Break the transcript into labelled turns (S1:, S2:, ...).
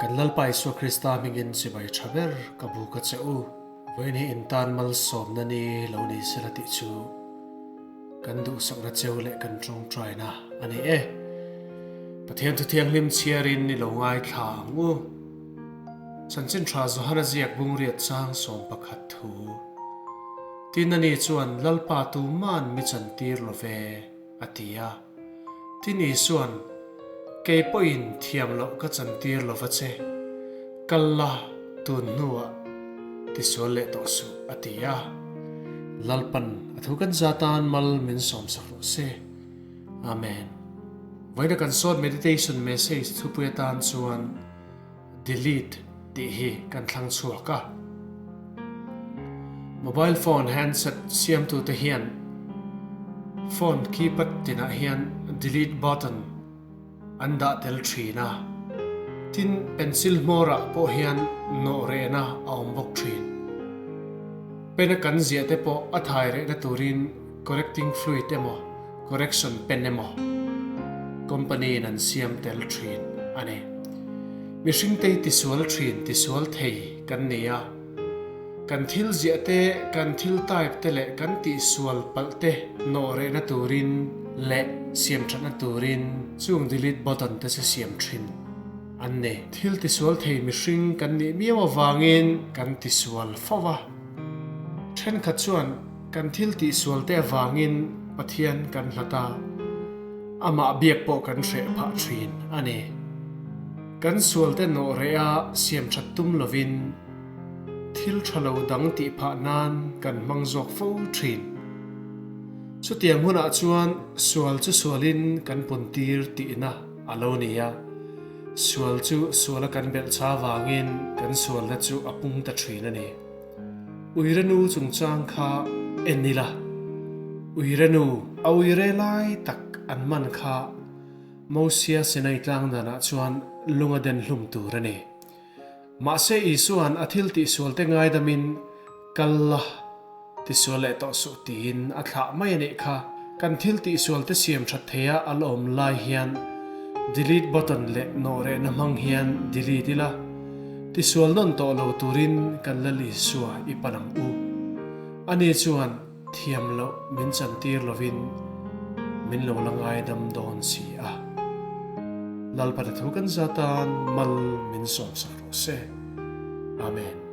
S1: Kan Lalpa Isua Krista hmingin chibai tha ber ka buk a che u. Vawiin hi in tan malsawmna ni lo ni sela tih chu kan duhsakna cheu leh kan tawngtaina a ni e. Pathian thu thianghlim chhiarin i lo ngaithla ang u. Chanchin tha Johana ziak bungriat chang 11 thu. Tin ani chuan Lalpa tuman mi chantir lo ve a ti a. Tin Isuan, Kei pawhin thiam loh ka chantir lo va che, kal la tun hnuah tisual leh tawh suh a ti a. Lalpan a thu kan za tan mal min sawmsak rawh se. Amen. Vawiina kan sawt meditation message thupui atan chuan delete tih hi kan thlang chhuak a. Mobile phone handset siamtute hian phone keypad tinah hian delete button an dah tel thin a, tin pencil hmawrah pawh hian nawh rehna a awm bawk thin. Pen a kan ziah te pawh a thai rehna turin correcting fluid emaw correction pen emaw company in an siam tel thin a ni. Mihring te hi tisual thin, tisual thei kan ni a. Kan thil ziah te, kan thil type te leh kan tihsual palh te nawh rehna turin leh siam thatna turin chung delete button te chu siam thin an ni. Thil tisual thei mihring kan nih miau avangin kan tisual fo va. Thenkhat chuan kan thil tihsual te avangin Pathian kan hlat a, amah biak pawh kan hreh phah thin a ni. Kan sual te nawh reh a siam that tum lovin thil tha lo dang tih phah nan kan hmang zawk fo thin. Chutiang hunah chuan sual chu sualin kan pun tir tihna a lo ni a, sual chu suala kan belh cha vangin kan sualna chu a pung ta thin a ni. Uirenu chungchang kha en ila, Uirenu a uire lai tak an man kha Mosia Sinai tlang danah chuan lung a den hlum tur a ni. Mahse Isua'n a thil tihsualte ngaidamin kal la tisual leh tawh suh tiin a thlah mai a nih kha. Kan thil tihsualte siam that theia a la awm lai hian delete button leh nawh rehna hmang hian delete ila, tisual nawn tawh lo turin kan Lal Isua i pan ang u. Ani chuan thiam loh min chantir lovin min lo la ngaidam dawn si a. Lalpa thu kan zatan mal min sawmsak rawh se. Amen.